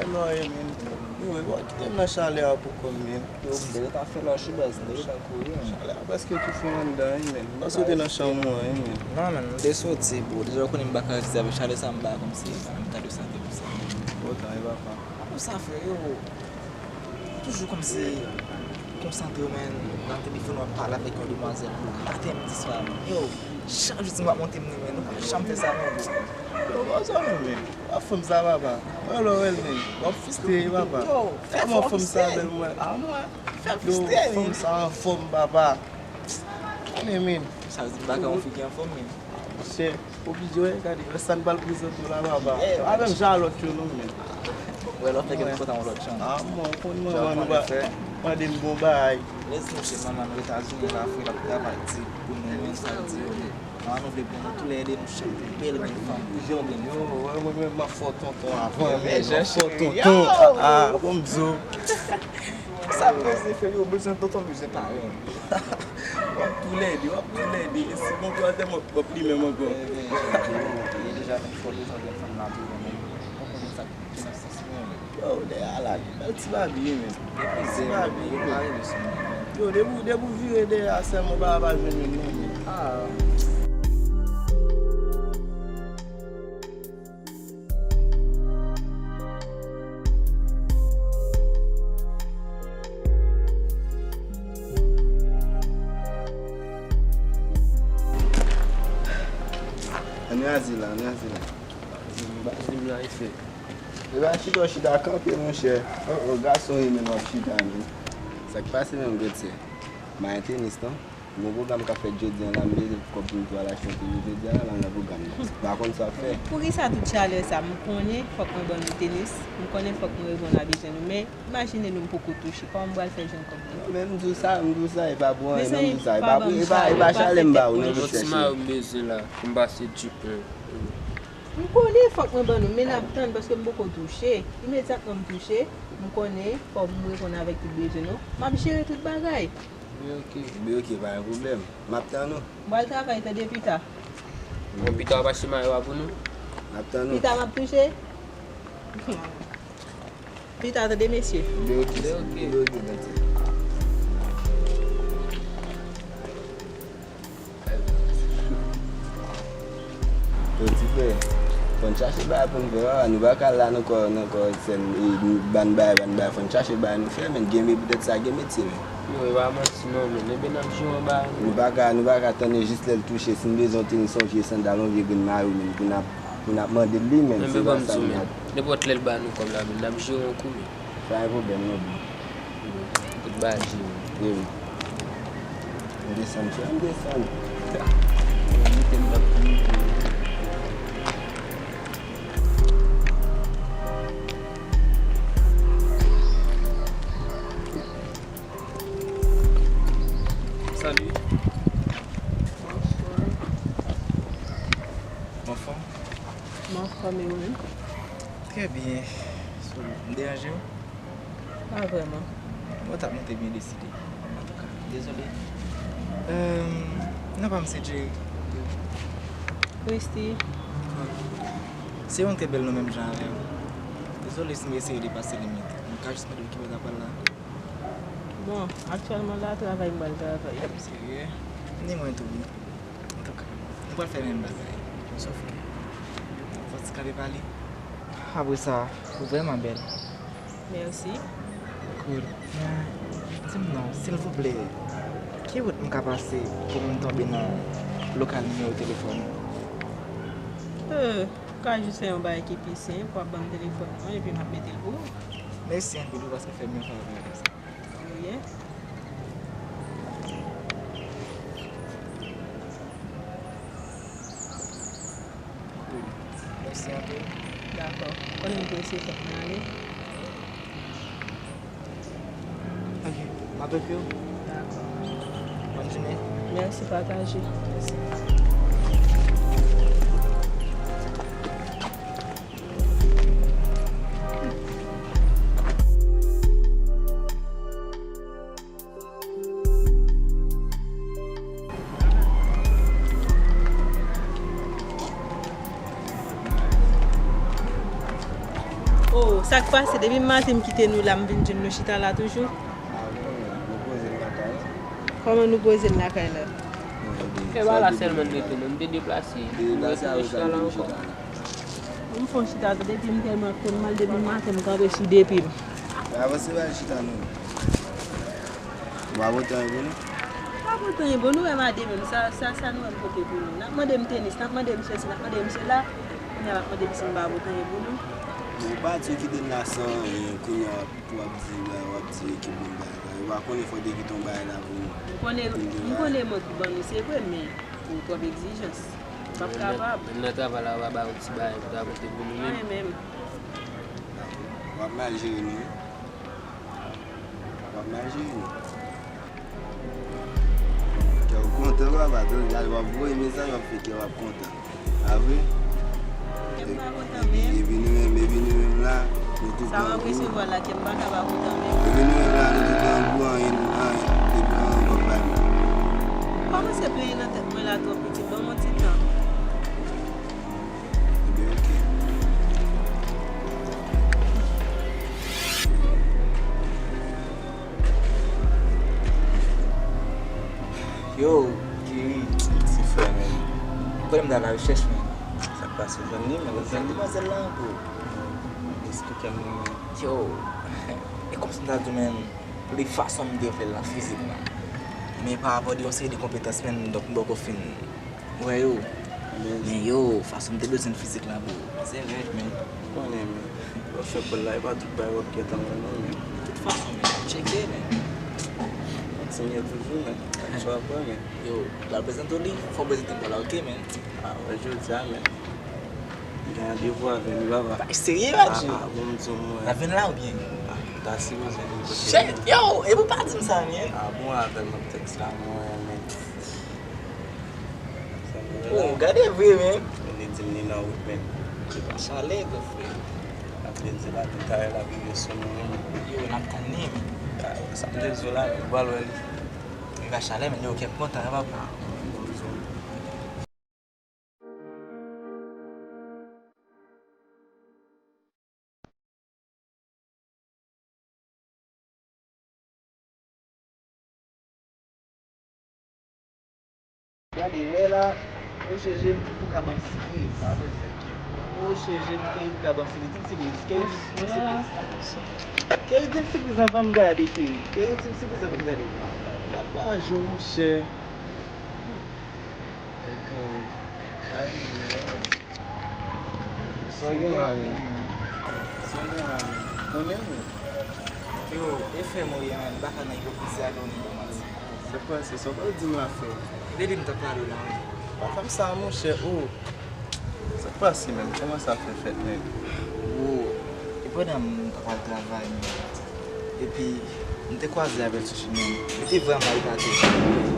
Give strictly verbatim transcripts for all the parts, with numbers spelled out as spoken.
Lòye, men. Yo, yo kite m nan chalè a pou kò m, men. Yo, m te ret ap fè lòch wi, baz, m te ret ap kouri, men. Chalè a prèske toufe m anndan, wi, men. M panse w te nan chanm ou an, wi, men. Non, men, m te soti, bro. Deja, w konnen m pa ka rete avèk chalè sa, m pa kòmsi, m ta de sante pou sa. Otan, e papa. Apa sa, frè, yo. Toujou kòmsi konsantre w, men, nan telefòn w ap pale avèk yon demwazèl pou katè m di swa, men. Yo, chak jou ti m ap monte m ni, men, nou pa janm fè sa, non, bro. Yo, bòzò, men, men. W ap fanm sa, papa. Mwen lè w wè l, men. W ap fiste, papa. Yo, fè fanm sa, bèl mwen. A mwen. Fè l fiste, men. Yo, fanm sa anfòm, papa. Konnen, men. Sa vle di m pa ka yon fi ki anfòm, men. Monchè, oblije, wè, gade, wè sa n pral prezante w la, papa. Pa menm jan a lòt yo, non, men. Wè, lòt nèg yo kontan yon lòt jan. A, mwen, konn mwen, mwen, nou pa mande m bon bagay. Lè di nou se manman nou Etazini la, frè, l ap travay di pou nou, men sa l di yo, men. Manman nou vle pou nou toulède nou chante bèl, bèl fanm, jan bèl fanm. Yo, wè, mwen menm, m ap fè w tonton avan, men, m ap fè w tonton. A, a, bon, m di w. Sa poze, frè, yo bezwen tonton, bezwen parenn. W ap toulède, w ap toulède. E si Bondye a tèlman pwòp li menm ankò. Ebyen, li deja konn fò bezwen jèn fanm nan tou, men ou konnen sa ki nan sans mwen, men. Yo, dèyè a la, bèl ti babi, men. Bèl ti babi, men. Yo, depi, depi w vire dèyè a sèlman, w pa, pa jwenn youn, non, men. Ah. Ann raze la, ann raze la. Ann raze la, e fè. E pa chita w chita kanpe, monchè. Oh, oh, gason e menm w ap chita, men. Sa k pase menm, Gauthier? M a tenis, non? Gon pwogram k ap fèt jodi a la, m bezwen kòb pou m tou al achte yon tenis jodi a la, m al nan pwogram nan. M pa konn sa w ap fè. Poukisa tout chalè sa? M konnen fòk mwen ban nou tenis, m konnen fòk mwen reponn a bezwen nou, men imajine nou m poko touche, kòman m pral fè jwenn kòb mwen? Non, men m di w sa, m di w sa, e pa pou anyen, non, m di w sa, e pa pou, e pa, e pa chalè m ba ou, non, m chèche. Yon ti mayo m bezwen la, pou m pase Dupont. M konnen fòk mwen ban nou, men n ap tann, paske m poko touche. Imedyatman m touche, m konnen fòk m reponn avèk tout bezwen nou. M ap jere tout bagay. Byen, oke. Byen, oke, pa gen pwoblèm. M ap tann ou. M pral travay, tande, pita. Bon, pita w ap achte mayo a pou nou? M ap tann ou. Pita m ap touche. Pita, tande, mesye. Byen, oke. Byen, oke. Byen, oke, tande. Yo, ti frè, fò n chache bagay pou n fè, papa. Nou pa ka la nan kò, nan kò sèl, e, ban bagay, ban bagay. Fò n chache bagay nou fè, men. Gen, men poutèt sa, gen metye, men. Yo, e pa manti non, men. Ebyen, n ap jwe yon bagay. Nou pa ka, nou pa ka tann jis lè l touche. Si n bezwen yon tenis, yon vye sandal, yon vye grenn mayo, men, pou n ap, pou n ap mande l li, men. Se pa sa nou ka. Nenpòt lè l ba nou kòb la, men, n ap jere yon kou, men. Pa gen pwoblèm, non, bro. Kout baji, wi. Wi, wi. M desann, frè, m desann. Salut. Anfòm? M anfòm, e ou menm? Trè byen. So, m deranje w? Pa vrèman. Mwen t ap monte byen deside. Antouka, dezole. Ehm, non pa m se Jerry. Christy. Se yon trè bèl non menm jan avè w. Dezole si m eseye depase limit. M ka jis mande w ki bò w ta pral la? Bon, aktyèlman la, travay m pral travay. Serye? Ni mwen tou wi. Antouka, nou pral fè menm bagay. Sòf ke, fò ti kanpe pale. Apre sa, ou vrèman bèl. Mèsi. Cool. Men, di m non, silvouplè, ki wout m ka pase pou m tonbe nan lokal nimewo telefòn ou? Euh, ou ka jis fè yon bagay ki pi senp, w ap ban m telefòn mwen epi m ap mete l pou ou. Mèsi anpil wi, paske w fè m yon favè konsa. Wi. Mèsi anpil. Dakò. Konnen m prese, fòk mwen ale. Ok. M ap ekri w. Dakò. Bòn jounen. Mèsi, pataje. Mèsi. Oh, Sa k pase? Depi maten m kite nou la, m vin jwenn nou chita la toujou. Kòman nou poze l lakay la? E pa la sèlman n rete, non, n te deplase. Nou rete chita la ankò. M fon chita tou, depi m tèlman konn mal, depi maten m kanpe sou de pye m. Avanse ba chita non. Ou pa pote anyen pou nou? Pa pote anyen pou nou, wè madanm, sa, sa, sa nou wè m pote pou nou? N ap mande m tenis, n ap mande m sesi, n ap mande m sela. Kounye a n ap mande m si m pa pote anyen pou nou. Bon, ou pa di w kite n la san anyen, kounye a pou w ap di, w ap di ekip bon bagay la. Yo pa konnen fò w te kite yon bagay la pou nou. M konnen, m konnen mank ou ban nou, se vre, men ou twòp egzijans. M p ap kapab. Menm nan travay la, yo pa ba yon ti bagay pou ta pote pou nou menm. Anyen menm. W ap mal jere nou wi. W ap mal jere nou. Kè w kontan papa, tonton, gade w ap voye mesaj, w ap fè kè w ap kontan. A vre? Kè m pa kontan menm. Epi nou menm, epi nou menm la, nou tout grangou. Sa m ap resevwa la, kè m pa ka pa kontan menm. Epi nou menm la, nou tout grangou, anyen, anyen, epi anyen w ap bay mwen. Kòmanse plenyen nan tèt mwen la twò pitit, ban m yon ti tan. Ebyen, oke. Yo, Kerry, ti frè, men. Ou konnen m t al nan rechèch, men. Sa k pase, w jwenn li, men? Ou jwenn demwazèl la ankò? Esplike m li, men. Yo, e kòmsi m ta di w, men, li fason m te vle l nan fizik lan. Men pa rapò de yon seri de konpetans, men, donk m poko fin Ou wè yo. Men yo, fason m te bezwen fizik la, bro. Se rèd, men. Ou konnen, men. Lè w fè bòl la, e pa tout bagay w ap gen tan wè non, men. De tout fason, men, n ap tcheke, men. Kontinye toujou, men. Ak sa w ap wè, men. Yo, lè w prezante w li, fò w prezante bòl la, oke, men. A, wè, jodi a, men. M gen randevou avè l wi, papa. Serye, Adji? A, a, bon, m di w, mwen. L ap vin la oubyen? A, m ta sipoze vin kote l. Shit, yo, epi w pa di m sa, men. A, bon, avè l nan tèks la, mwen, men. Oh, gade vre, men. Li di m li nan wout, men. Li pa chalè, gran frè. Ap vin di la, tout talè l ap rive sou nou, men. Yo, n ap tann li, men. Sa m te di w la, ou pral wè li. Li pa chalè, men yo, kè m kontan, wi, papa. Gade, wè la, ou chanje m pou kabanm sipriz. Ou chanje m pou kabanm sipriz. Di m sipriz. Keri di m sipriz. Keri di m sipriz anvan m gade, Keri. Keri di m sipriz anvan m gade. Papa Joe, monchè. Sa w gen la menm? Sa w gen la menm? Konnen menm? Yo, e frè m ou ye, menm, m pa ka nan ipokrizi avè w ni nan manti. Se kwa se sa w pral di m la, frè? Depi m t ap pale w la, wi. Pa fè m sa, monchè, o. Sa k pase menm? Kòman sa fè fèt menm? Wo, e pandan m t ap al travay menm. Epi, m te kwaze avè l sou chimen. Li te vrèman epate.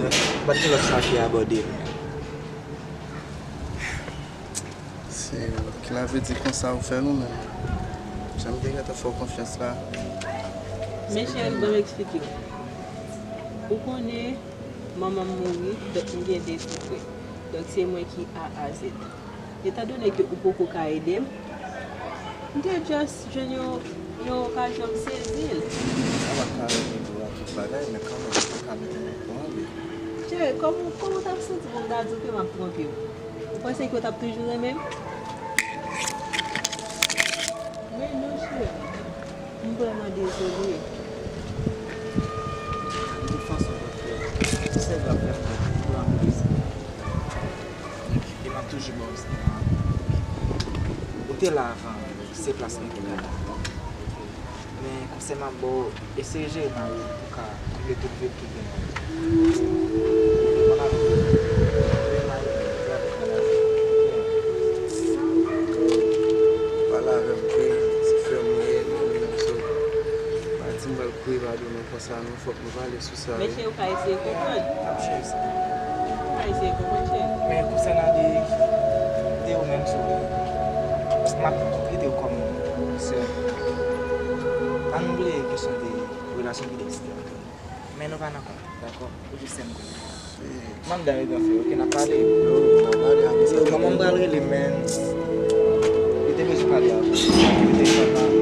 Donk, m pa t gen lòt chwa ke abòde l. Se, ki la vle di konsa ou fè nou menm? Jan m te gentan fè w konfyans la. Men cheri, ban m eksplike w. Ou konnen, manman m mouri, donk m gen de ti frè. Donk se mwen ki A a Z. Etandone ke ou poko ka ede m, m te just jwenn yon, yon okazyon m sezi l. Sa pa ka rive pou w a tout bagay, men kanmenm, ou pa ka mete men pou anvi. Cheri, kòman, kòman w t ap santi pou m ta di w ke m ap twonpe w? Ou panse ke w t ap toujou renmen m? Men non, cheri. M vrèman dezole. De tout fason, paske ou sèvi avèk mwen pou anplis. E m ap toujou ba w respè an. Ou te la avan, se plas mwen ki la la. Men konsèy m ap ba w, eseye jere mari w pou w ka konble tout vid ki gen nan ou. Ann ale. Jere mari w, jere avèk mennaj ou. Pale avè m, wi, se frè m ou ye, nou menm so. Pa di m pral kouri pa do nou konsa non, fòk nou pale sou sa, wi. Men cheri, ou ka eseye konprann. M ap cheri sa. Ou ka eseye konprann, cheri. Men konsènan de, de ou menm so, m ap trete w kòm sè. Ann bliye kesyon de relasyon ki te egziste ant nou. Men nou pa nan kont, dakò? Ou jis sè m kounye a. Manm dam yo gen fè, oke, n ap pale. Yo, n ap pale avè sa. Yo, kòman m pral rele, men? Li te bezwen pale avè w. Li te fè pa.